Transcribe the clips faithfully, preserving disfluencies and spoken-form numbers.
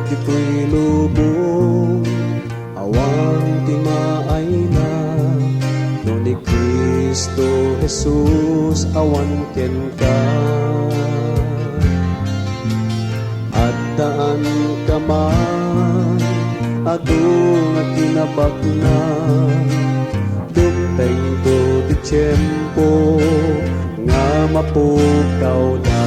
Ditoy lubong, awan ti maayna, no ni Cristo Jesus awan kenka. Addaan ka man, adu nga kinabakna, dumtengto ti tiempo nga mapukawda.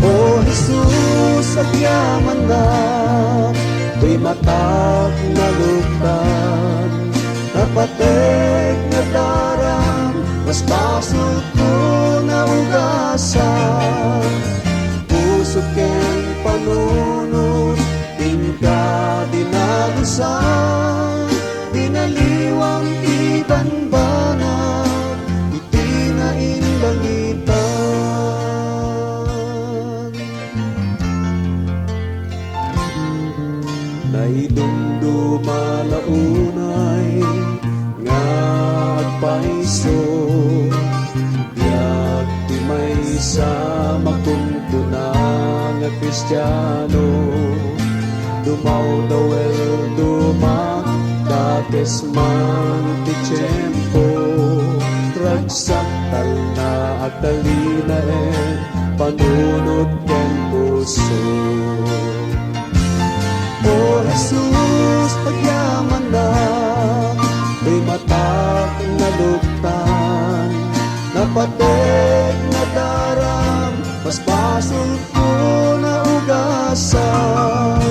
O Jesus, agyamanak, toy matak naluktan, napatek nga daram, mas basolko naugasan. Puso ken panunot, inka dinalusan, binaliwam ti banbanag iti nainlangitan. Naidumduma la unay nga agpayso, biag ti maysa makunkuna nga Kristiano. Dumawdawel, dumakdakes man ti tiempo, ragsak talna, agtalinaed panunot ken puso. O Jesus, agyamanak, toy matak naluktan, napatek nga daram, mas basolko naugasan.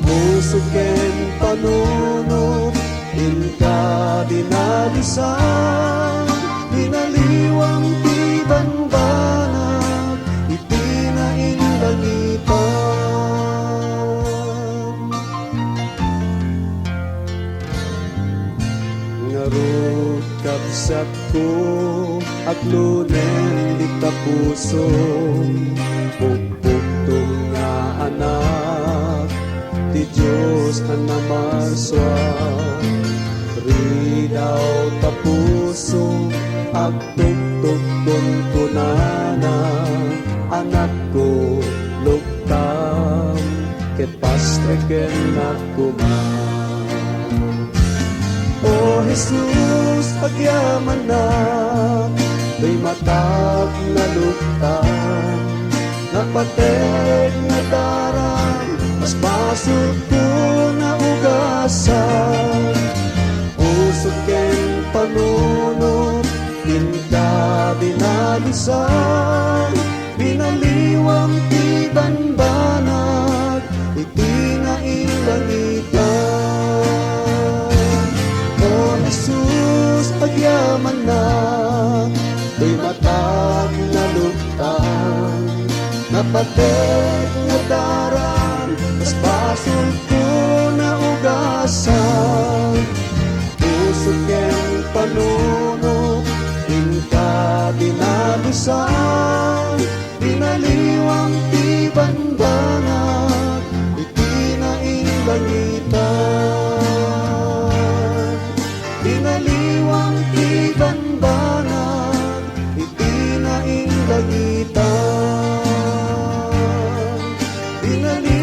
Puso ken panunot, inka dinalusan, binaliwam ti banbanag iti nainlangitan. Ngarud, kabsatko, aglunen dita puso, pukpukto nga anak ti Dios a namasua. Ridaw ta puso, agtuktok kunkunana, anakko, luktam, ket pastreken koma. O Jesus, agyamanak, toy matak naluktan, napatek nga daram, mas basolko naugasan. Puso ken panunot, inka dinalusan, binaliwam ti banbanag iti nainlangitan. O Jesus, agyamanak, toy matak naluktan, napatek nga daram, mas basolko naugasan. Puso ken panunot, inka dinalusan, binaliwam ti banbanag iti nainlangitan. Binaliwam ti banbanag iti nainlangitan. Binaliwam